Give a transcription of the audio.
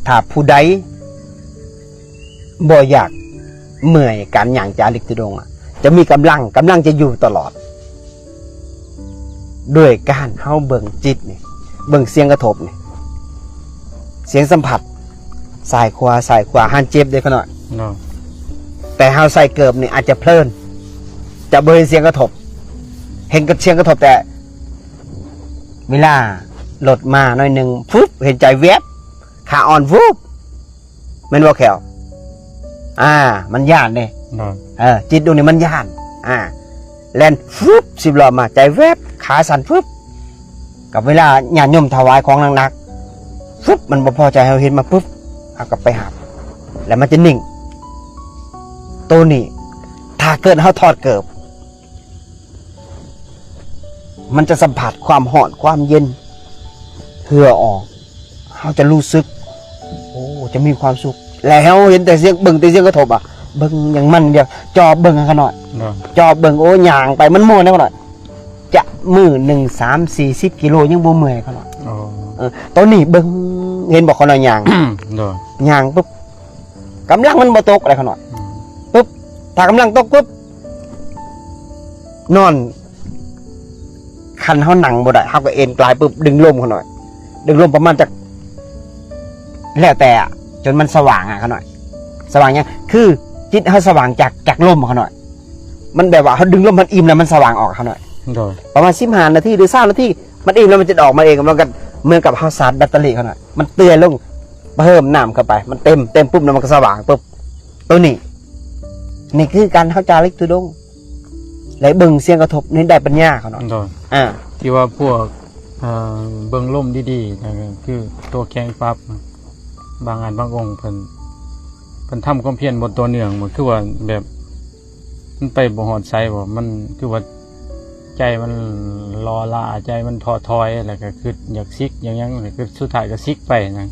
ຖ້າຜູ້ໃດບໍ່ຢາກເມື່ອຍການຍ່າງຈາລິກທຸດົງ ຈະມີກຳລັງ, ກຳລັງຈະຢູ່ຕະຫຼອດ ດ້ວຍການເຮົາເບິ່ງຈິດນີ້, ເບິ່ງສຽງກະທົບນີ້, ສຽງສຳຜັດ ຊ້າຍຂວາ, ຊ້າຍຂວາ, ຫັນເຈັບເດ້ຂະນ້ອຍ. ເນາະ. ແຕ່ເຮົາໃສ່ເກີບນີ້ອາດຈະເພີນ, ຈະບໍ່ເຫັນສຽງກະທົບ, ເຫັນແຕ່ສຽງກະທົບແຕ່ເວລາລົດມາໜ້ອຍໜຶ່ງ ຟຶບ, ເຫັນໃຈແວບ, ຂາອ່ອນ ຟຶບ, ແມ່ນບໍ່ແຂ້ວ? ອ່າ ມັນຢ້ານເດ້. ເນາະ. ເອີ ຈິດດວງນີ້ມັນຢ້ານ. ອ່າ ແລ່ນຟຶບ ສິບລໍ້ມາ, ໃຈແວບ, ຂາສັ່ນ ຟຶບ. ກັບເວລາຍາດໂຍມຖວາຍຂອງໜັກໆ ຟຶບ, ມັນບໍ່ພໍໃຈ, ເຮົາເຫັນມາ ຟຶບ, ເຮົາກໍໄປຮັບ ແລ້ວມັນຈະນິ່ງ. ໂຕນີ້ ຖ້າເກີດເຮົາຖອດເກີບ ມັນຈະສຳຜັດຄວາມຮ້ອນຄວາມເຢັນ, ເຫື່ອອອກ, ເຮົາຈະຮູ້ສຶກ ໂອ້ ຈະມີຄວາມສຸກ. ແລ້ວເຮົາເຫັນແຕ່ສຽງ, ເບິ່ງແຕ່ສຽງກະທົບອະ, ເບິ່ງຢ່າງມັນ, ຢ່າງ ຈ່ອບເບິ່ງຂະນ້ອຍ. ເນາະ. ຈ່ອບເບິ່ງ, ໂອ້ ຍ່າງໄປມັນມ່ວນເດ້ຂະນ້ອຍ. ຈະມື້ໜຶ່ງ ສາມ ສີ່ ສິບກິໂລຍັງບໍ່ເມື່ອຍຂະນ້ອຍ. ອໍ. ເອີ ຕອນນີ້ເບິ່ງ, ເຫັນບໍ່ຂະນ້ອຍຍ່າງ? ໂດຍ. ຍ່າງປຶບ ກຳລັງມັນບໍ່ຕົກເດ້ຂະນ້ອຍ. ອືມ. ປຶບ ຖ້າກຳລັງຕົກປຶບ ນອນ, ຄັນເຮົານັ່ງບໍ່ໄດ້ ເຮົາກໍເອນກາຍປຶບ ດຶງລົມຂະນ້ອຍ, ດຶງລົມປະມານຈັກ ແລ້ວແຕ່ ຈົນມັນສະຫວ່າງອະຂະນ້ອຍ. ສະຫວ່າງຫຍັງ? ຄືຈິດເຮົາສະຫວ່າງຈາກ, ຈາກລົມຂະນ້ອຍ. ມັນແບບວ່າເຮົາດຶງລົມມັນອີ່ມແລ້ວມັນສະຫວ່າງອອກຂະນ້ອຍ. ໂດຍ. ປະມານສິບຫ້ານາທີ ຫຼື ຊາວນາທີ ມັນອີ່ມແລ້ວມັນຈະອອກມາເອງ, ມັນກໍເໝືອນກັບເຮົາຊາດແບັດເຕີຣີຂະນ້ອຍ. ມັນເຕີຍລົງ, ເພີ່ມນ້ຳເຂົ້າໄປ, ມັນເຕັມ, ເຕັມປຸບແລ້ວມັນກໍສະຫວ່າງປຶບ. ໂຕນີ້ ນີ້ຄືການເຮົາຈາລິກທຸດົງ ແລະ ເບິ່ງສຽງກະທົບໃນໄດ້ປັນຍາຂະນ້ອຍ. ໂດຍ. ອ່າ ທີ່ວ່າພວກ ເອີ ເບິ່ງລົມດີໆ ນະ ຄືຕົວແຂງປັບ ບາງອັນບາງອົງເພິ່ນ, ເພິ່ນທຳຄວາມພຽນບໍ່ຕໍ່ເນື່ອງ, ບໍ່ ຄືວ່າແບບ ມັນໄປບໍ່ຮອດໃສບໍ? ມັນຄືວ່າໃຈມັນລໍລ້າ, ໃຈມັນທໍ້ຖອຍ, ແລ້ວກໍຄິດຢາກສິກ ຢາກຫຍັງ, ແລ້ວກໍສຸດທ້າຍກໍສິກໄປນະ.